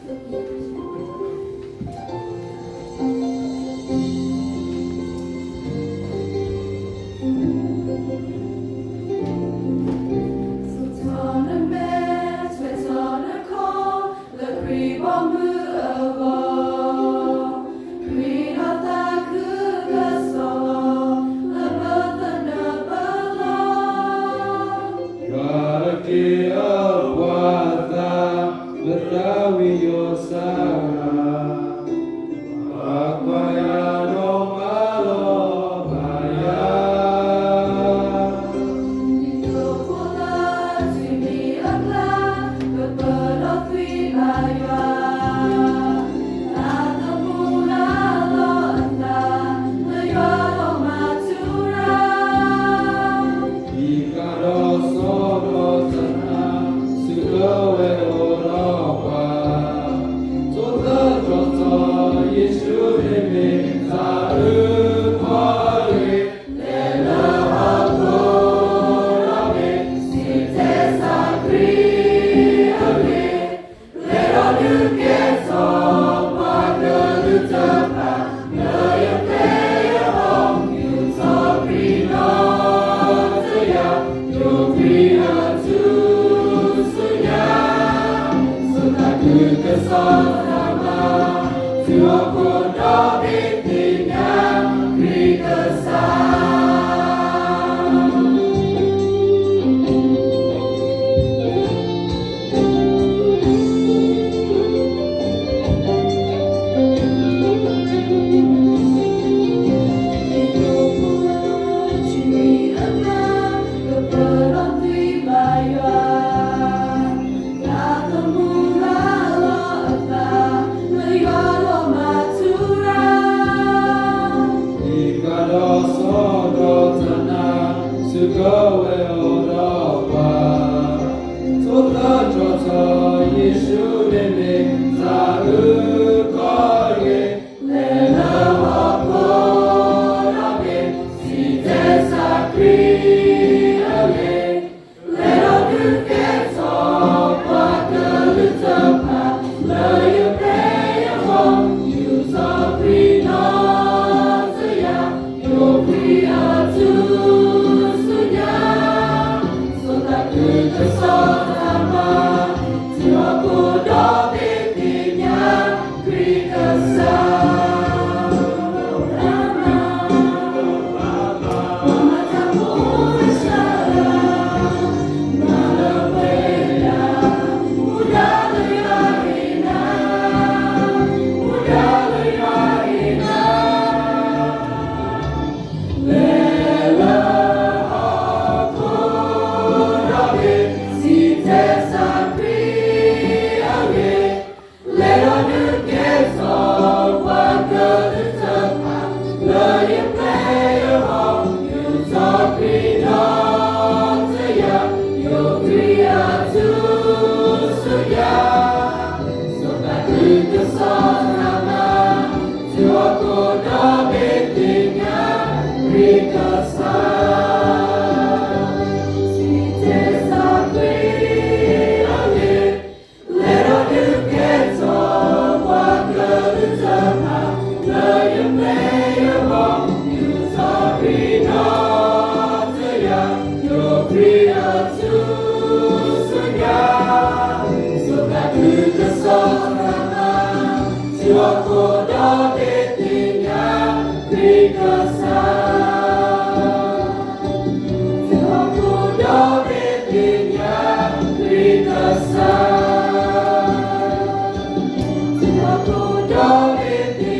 ဆိၣ်ထီၣ်နမဲာ် ထွဲထီၣ်နခီၣ် လၢခရံာ်ဘီမုၢ်အဂီၢ်, ခရံာ်နီၢ်သးခုကစီၣ် လၢပသနၢၣ်ပလီၢ်, ယွၤက့ၤအပှၤသး လၢသးဝံၣ်ယိၣ်စၢ်, ပှၤကွၢ်ယၤဒီးမၤလီၤဘၣ်ယၤ, ဒ်သိးဖိလၢထံၣ်မံၤအကျါ ကပၢၤဒီးသွံၣ်ဘၣ်ယွၤ, သးသမူလၢအလီၤအသး လၢယွၤဒီးမၤထူရၤ တံၤသကိးဒီးစီၤဒီးတနၤ ဆူကဝဲၤအိၣ်ဒီးပှၤ, ဆိၣ်သတြီၤထီၣ် ယ့ၣ်ၡူးန့ၣ်မ့ၢ်တၢ်အုၣ်က့ၤခီၣ်က့ၤ, လဲၤလၢဟီၣ်ခိၣ်ဒီဘ့ၣ် စံးတဲဆါခရံာ်အဂ့ၢ်, လဲၤဒီးဒုးကဲထီၣ်ပှၤကလုာ်တဖၣ် လၢယပျဲၢ်ယဘီ ယူၢ်ထီၣ်ခရံာ်နီၢ်တယၢ်, ယိးခရံာ်အထူၣ်စုညါ, ဆိၣ်သးခုကစီၣ်တၢ်မၤ, တုၤဟီၣ်ခိၣ်ဒီဘ့ၣ်သ့ၣ်ညါ ခရံာ်ကစၢ် ဒ်သိးဖိလၢထံၣ်မံၤအကျါ ကပၢၤဒီးသွံၣ်ဘၣ်ယွၤ, သးသမူလၢအလီၤအသး လၢယွၤဒီးမၤထူရၤ တံၤသကိးဒီးစီၤဒီးတနၤ ဆူကဝဲၤအိၣ်ဒီးပှၤ, ဆိၣ်သတြီၤထီၣ် ယ့ၣ်ၡူးန့ၣ်မ့ၢ်တၢ်အုၣ်က့ၤခီၣ်က့ၤ, လဲၤလၢဟီၣ်ခိၣ်ဒီဘ့ၣ် စံးတဲဆါခရံာ်အဂ့ၢ်, လဲၤဒီးဒုးကဲထီၣ်ပှၤကလုာ်တဖၣ် လၢယပျဲၢ်ယဘီ ယူၢ်ထီၣ်ခရံာ်နီၢ်တယၢ်, ယိးခရံာ်အထူၣ်စုညါ, ဆိၣ်သးခုကစီၣ်တၢ်မၤ, တုၤဟီၣ်ခိၣ်ဒီဘ့ၣ်သ့ၣ်ညါ ခရံာ်ကစၢ် လဲၤဒီးဒုးကဲထီၣ်ပှၤကလုာ်တဖၣ် လၢယပျဲၢ်ယဘီ ယူၢ်ထီၣ်ခရံာ်နီၢ်တယၢ်, ယိးခရံာ်အထူၣ်စုညါ, ဆိၣ်သးခုကစီၣ်တၢ်မၤ, တုၤဟီၣ်ခိၣ်ဒီဘ့ၣ်သ့ၣ်ညါ ခရံာ်ကစၢ် စံးတဲဆါခရံာ်အဂ့ၢ်, လဲၤဒီးဒုးကဲထီၣ်ပှၤကလုာ်တဖၣ် လၢယပျဲၢ်ယဘီ ယူၢ်ထီၣ်ခရံာ်နီၢ်တယၢ်, ယိးခရံာ်အထူၣ်စုညါ, ဆိၣ်သးခုကစီၣ်တၢ်မၤ, တုၤဟီၣ်ခိၣ်ဒီဘ့ၣ်သ့ၣ်ညါ ခရံာ်ကစၢ် တုၤဟီၣ်ခိၣ်ဒီဘ့ၣ်သ့ၣ်ညါ ခရံာ်ကစၢ်, တုၤဟီၣ်ခိၣ်ဒီဘ့ၣ်သ့ၣ်